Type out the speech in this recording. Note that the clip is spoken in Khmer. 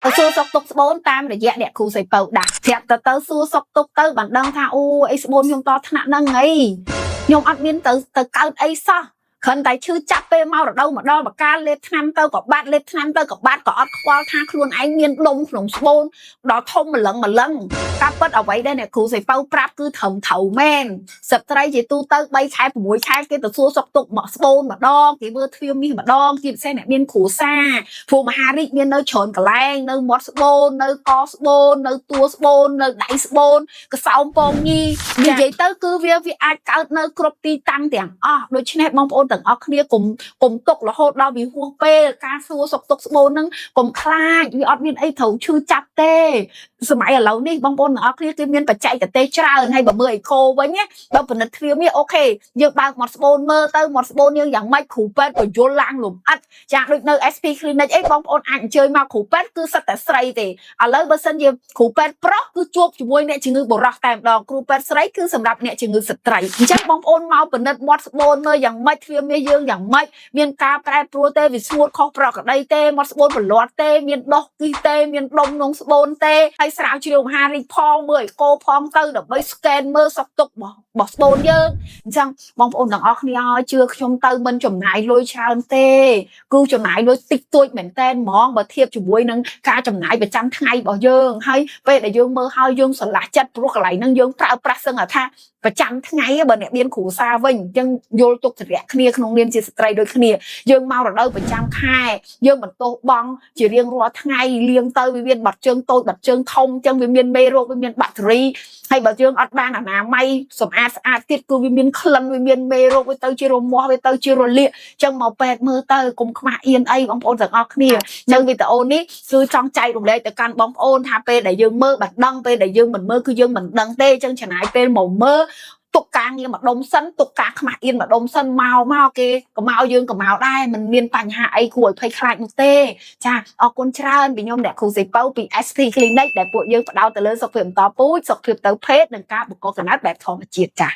ទៅសួរសុខទុក្ខស្បូនតាមរយៈអ្នកគ្រូសីពៅដាក់ប្រាប់ទៅទៅសួរសុខទុក្ខទៅបានដឹងថាអូអីស្បូនខ្ញុំតថ្នាក់ហ្នឹងអីខ្ញុំអត់មានទៅទៅកើតអីសោះគ្រាន់តែឈឺចាប់ពេលមករដូវម្ដងបកាលេបថ្នាំទៅក៏បាត់លេបថ្នាំទៅក៏បាត់ក៏អត់ខ្វល់ថាខ្លួនឯងមានដុំក្នុងស្បូនដល់ធំម្លឹងម្លឹងការពិតអ្វីដែលអ្នកគ្រូសីពៅប្រាប់គឺត្រឹមត្រូវមែនស្ត្រីជាទូទៅ3ខែ6ខែគេទៅសួរសុខទុក្ខមកស្បូនម្ដងគេមើលទ្វារមាសម្ដងជាពិសេសអ្នកមានគ្រួសារ ព្រោះមហារីកមាននៅច្រើនកន្លែងនៅមាត់ស្បូននៅកស្បូននៅតួស្បូននៅដៃស្បូនកសោមពងញីនិយាយទៅគឺវាវាអាចកើតនៅគ្រប់ទីតាំងទាំងអស់ដូច្នេះបងប្អូនទាំងអស់គ្នាកុំកុំទុករហូតដល់វាហួសពេលការសួរសុខទុក្ខស្បូនហ្នឹងកុំខ្លាចវាអត់មានអីត្រូវឈឺចាប់ទេសម័យឥឡូវនេះបងប្អូនទាំងអស់គ្នាគឺមានបច្ចេកទេសច្រើនហើយបើមើលអេកូវិញណាបើពិនិត្យទ្វារមាស OK យើងបើកមាត់ស្បូនមើលទៅមាត់ស្បូនយើងយ៉ាងម៉េចគ្រូពេទ្យបញ្យល់ឡើងលំអិត ចាដូចនៅ SP Clinic អីបងប្អូនអាចអញ្ជើញមកគ្រូពេទ្យគឺសិតតែស្រីទេឥឡូវបើសិនជាគ្រូពេទ្យប្រុសគឺជួបជាមួយអ្នកជំងឺបុរសតែម្ដងគ្រូពេទ្យស្រីគឺសម្រាប់អ្នកជំងឺស្ត្រីអញ្ចឹងបងប្អូនមកពិនិត្យមាត់ស្បូនមើលយ៉ាងម៉េចទ្វារមាសយើងយ៉ាងម៉េចមានការប្រែប្រួលទេវាស្ងួតខុសប្រក្រតីទេមាត់ស្បូនប្រលាត់ទេមានដុះគីទេមានដុំក្នុងស្បូនទេហើយស្រាវជ្រាវមហារីកផងមើលអេកូផងទៅដើម្បី scan មើលសុខទុក្ខរបស់របស់ស្បូនយើងអញ្ចឹងបងប្អូនទាំងអស់គ្នាឲ្យជឿខ្ញុំទៅមិនចំណាយលុយច្រើនទេ គឺចំណាយលុយតិចតួចមែនតែនហ្មងបើធៀបជាមួយនឹងការចំណាយប្រចាំថ្ងៃរបស់យើងហើយពេលដែលយើងមើលហើយយើងស្រឡះចិត្តព្រោះកន្លែងហ្នឹងយើងប្រើប្រាស់សឹងថាប្រចាំថ្ងៃបើអ្នកមានគ្រួសារវិញអញ្ចឹងយល់ទុកចរិយគ្នាក្នុងនាមជាស្ត្រីដូចគ្នាយើងមករដូវប្រចាំខែយើងបន្ទោសបងជារៀងរាល់ថ្ងៃលាងទៅវាមានបាត់ជើងតូចបាត់ជើងធំអញ្ចឹងវាមានមេរោគវាមានបាក់តេរីហើយបើយើងអត់បានអនាម័យសម្អាតស្អាតទៀតគឺវាមានក្លិនវាមានមេរោគវាទៅជារមាស់វាទៅជារលាក ចឹងមកពេទ្យមើលទៅកុំខ្មាស់អៀនអីបងប្អូនទាំងអស់គ្នានៅវីដេអូនេះគឺចង់ចែករំលែកទៅកាន់បងប្អូនថាពេលដែលយើងមើលបាត់ដឹងពេលដែលយើងមិនមើលគឺយើងមិនដឹងទេចឹងចំណាយពេលមកមើលទុកការងារម្ដុំសិនទុកការខ្មាស់អៀនម្ដុំសិនមកមកគេក៏មកយើងក៏មកដែរមិនមានបញ្ហាអីគួរឲ្យភ័យខ្លាចនោះទេចាអរគុណច្រើនពីខ្ញុំអ្នកគ្រូសេពៅពី SP Clinic ដែលពួកយើងផ្ដោតទៅលើសុខភាពបន្តពូជសុខភាពទៅភេទនិងការបង្កកំណើតបែបធម្មជាតិចា។